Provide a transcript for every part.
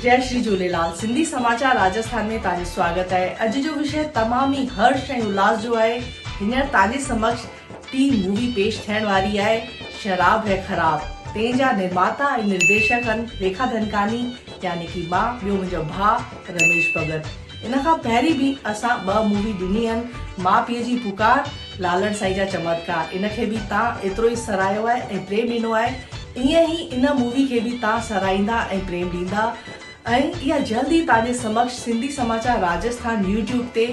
جئي شري جهوليلال سنڌي سماچار راجسٿان ۾ توهان جو سواگت آهي اڄ جو وشيه تمام ئي هرش ۽ الاس جو آهي هينئر توهان جي سمڪش ٽي مووي پيش ٿيڻ واري آهي شراب هي خراب تنهن جا نرماتا ۽ نرديشڪ هن ريکا ڌنڪاني يعني ڪي مان ٻيو منهنجو ڀاء رميش ڀڳت ان کان پهرين به اسان ٻه مووي ڏني هن ماء پيء جي پڪار لالڻ سائين جا چمتڪار ان کي به تان ايترو ئي سراهيو آهي ۽ پريم ڏنو آهي ائين ئي ان مووي کي به تان سراهيندا ۽ پريم ڏيندا ۽ اها جلد ئي تان جي سمڪش سنڌي سماچار راجسٿان يوٽيوب تي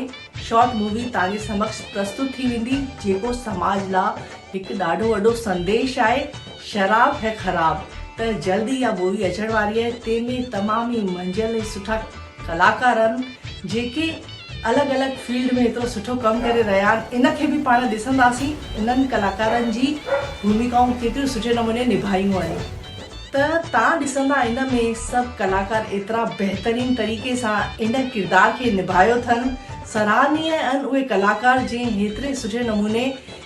شارٽ مووي تان جي سمڪش پرستت ٿي ويندي جيڪو سماج لا هڪ ڏاڍو وڏو سنديش آهي شراب هي خراب ته جلد ئي اها مووي اچڻ واري آهي تنهن ۾ تمام ئي منجهيل ۽ سٺا ڪلاڪار آهن جيڪي الڳ الڳ فيلڊ ۾ ايترو سٺو ڪم ڪري رهيا آهن ان کي به پاڻ ڏسنداسين انهن ڪلاڪارن جي ڀوميڪائون ڪيتريون سٺي نموني نڀايون آهن ته تان ڏسندا ان ۾ سڀ ڪلاڪار ايترا بهترين طريقي سان ان ڪردار کي نڀايو اٿن سراهنيه آهن اهي ڪلاڪار جنهن هيتري سٺي نموني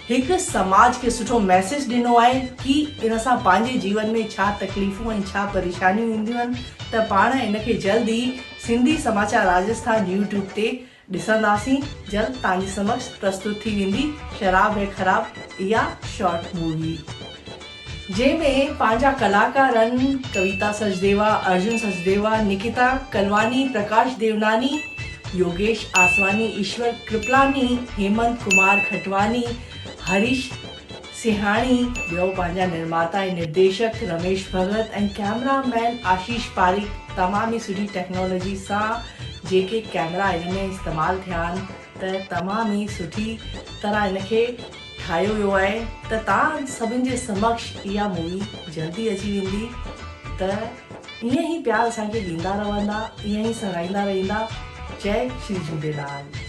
هڪ سماج کي سٺو ميسيج ڏنو آهي ڪي ان سان پنهنجي جيون ۾ ڇا تڪليفون ۽ ڇا پريشانيون اينديون آهن ته پاڻ ان کي جلد ئي سنڌي سماچار راجسٿان يوٽيوب تي ڏسنداسين جلد توهان جي سمڪش پرستت ٿي ويندي شراب هي خراب اها شارٽ مووي جنهن ۾ پنهنجا ڪلاڪارن ڪويتا سچديوا، ارجن سچديوا، نڪيتا ڪلواني، پرڪاش ديوناني، يوگيش آسواني، ايشور ڪرپلاني، هيمنت ڪمار کٽواني، هريش سيهاڻي، ٻيو پنهنجا نرماتا ۽ نرديشڪ رميش ڀڳت ۽ ڪئميرا مين آشيش پاريک تمام ئي سٺي ٽيڪنالاجي سان جيڪي ڪئميرا ان ۾ استعمال ٿيا آهن ته تمام ئي سٺي طرح ان کي ٺاهيو ويو آهي ته توهان سڀن جي سمڪش اها مووي جلدي اچي ويندي ته ائين ئي پيار اسان کي ڏيندا رهندا ائين ئي سراهيندا رهندا جئي شري جهوليلال.